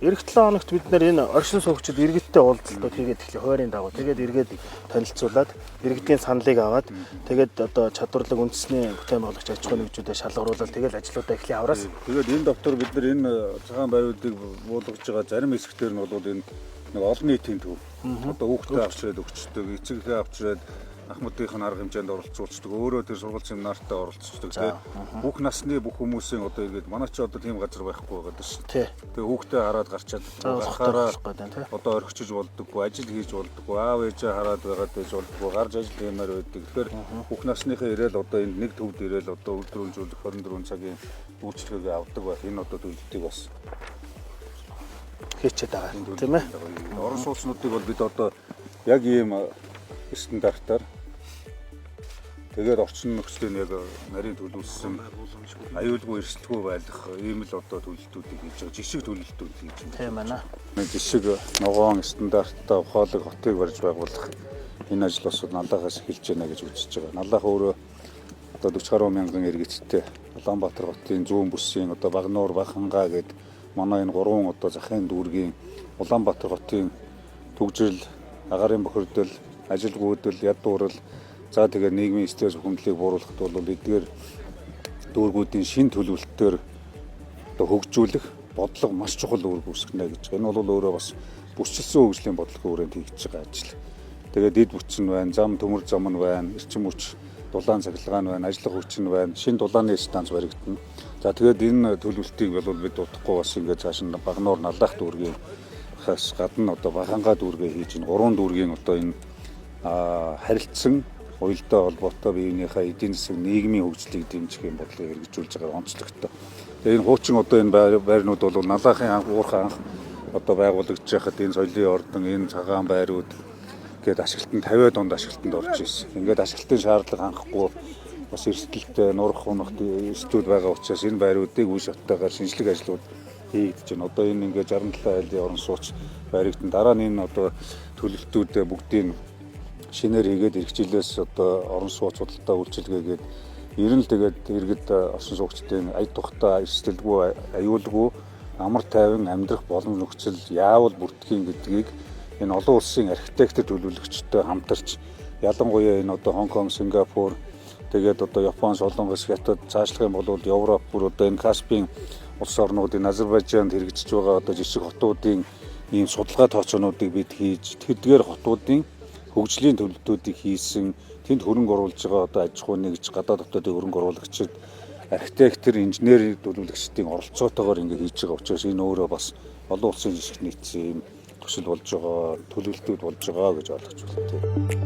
Ирэх 7 хоногт бид нэр энэ оршин суугчид иргэдтэй уулзалтууд хийгээд эхлэе хойрын дагуу. Тэгээд иргэд танилцуулаад иргэдийн саналыг аваад тэгээд одоо чадварлаг үндэсний бүтээн байгуулагч аж ахуйн нэгжүүдэд шалгаруулаад тэгээд ажлуудаа эхлэе авраас. Тэгээд энэ дотор бид нар энэ цагаан байруудыг буулгаж байгаа зарим хэсэгтэр нь бол энэ нэг олон нийтийн төв. Одоо хүүхдээ авчираад өгчдөг, эцэгхээ авчираад ахмадынх нь арга хэмжээнд оролцуулцдаг, өөрөө тэр сургууль семинартаа оролцдог тийм. Бүх насны бүх хүмүүсийн одоо иргэд манай ч одоо тийм газар байхгүй байгаа шүү дээ. Тэгээ хүүхдээ хараад гарчаад гарахаараа одоо орхичиж болдоггүй, ажил хийж болдоггүй, аав ээжээ хараад байгаад байж болдоггүй, гарч ажил хиймээр байдаг. Тэгэхээр бүх насныхаа ирээл одоо энд нэг төвд ирээл одоо өдрөөнжүүлэх 24 цагийн үйлчлэгийг авдаг байх. Энэ одоо төлөлтийг бас хийчихэд байгаа тийм ээ. Орон сууцнуудыг бол бид одоо яг ийм стандартаар тэгээд орчин нөхцөлийг яг нарийн төлөвлөсөн аюулгүй эрсдэлгүй байх ийм л одоо төлөлтүүдийг хийж байгаа. Жишг төлөлтүүд хийж байна. Тийм байна. Жишг ногоон стандарттай ухаалаг хотыг барьж байгуулах энэ ажил бас Наллахаас эхэлж байна гэж үзэж байгаа. Наллах өөрөө одоо 40 гаруй мянган иргэдтэй Улаанбаатар хотын зүүн бүсийн одоо Багнуур, Бахангаа гээд манай энэ гурван одоо захын дүүргийн Улаанбаатар хотын түгжрэл, агаарын бохирдол, ажилгүйдэл, яд дуурал, за тэгээ нийгмийн стресс бухимдлыг бууруулахад бол эдгээр дүүргүүдийн шин төлөвлөлтөөр одоо хөгжүүлэх бодлого маш чухал үүрэг үүсгэнэ гэж. Энэ бол өөрөө бас бүсчилсэн хөгжлийн бодлогын хүрээнд хийгдэж байгаа ажил. Тэгээд эд бүч нь байна, зам төмөр зам нь байна, эрчим хүч дулаан цахилгаан нь байна, ажиллах хүч нь байна, шин дулааны станц баригдана. За тэгээд энэ төлөвлөлтийг бол бид удахгүй бас ингээд цааш нь Багнуур Наллах дүүргийн хас гадна одоо Бахангаа дүүргээ хийж энэ гурван дүүргийн одоо энэ харилцсан уялдаа холбоотой биеийнхээ эдийн засаг нийгмийн хөгжлийг дэмжих юм бодлогыг хэрэгжүүлж байгаа онцлогтой. Тэгээ энэ хуучин одоо энэ байрнууд бол Наллахын анх уурхай анх одоо байгуулагдж байхад энэ соёлын ордон, энэ цагаан байрууд гээд ашиглалтанд 50-аад онд ашиглалтанд орж ирсэн. Ингээд ашиглалтын шаардлага хангахгүй бас эрсдэлтэй нурах унах эрсдүүд байгаа учраас энэ байруудыг үе шаттайгаар шинжлэх ажлууд хийгдэж байна. Одоо энэ ингээд 67 айлын орон сууц баригдан дараа нь энэ одоо төлөлтүүд бүгдийг шинээр хийгээд ирэх жилээс одоо орон сууц худалдаа үйлчилгээгээд ер нь л тэгээд иргэд оршин суугчдын ая тухтай эрсдэлгүй аюулгүй амар тайван амьдрах боломж нөхцөл яавал бүрдэх гэдгийг энэ олон улсын архитектор төлөвлөгчтэй хамтарч ялангуяа энэ одоо Хонконг, Сингапур, тэгээд одоо Япон, Солонгос, Хятад, цаашлах юм бол Европ бүр одоо энэ Каспийн улс орнуудын Азербайджанд хэрэгжиж байгаа одоо жишг хотуудын ийм судалгаа тооцоонуудыг бид хийж тэдгээр хотуудын хөгжлийн төлөлтүүдийг хийсэн тэнд хөрөнгө оруулж байгаа одоо аж ахуй нэгж гадаад хотуудын хөрөнгө оруулагчид архитектор, инженер төлөвлөгчдийн оролцоотойгоор ингэ хийж байгаа учраас энэ өөрөө бас олон улсын жишг нийцсэн юм төсөл болж байгаа, төлөвлөлтүүд болж байгаа гэж ойлгож байна.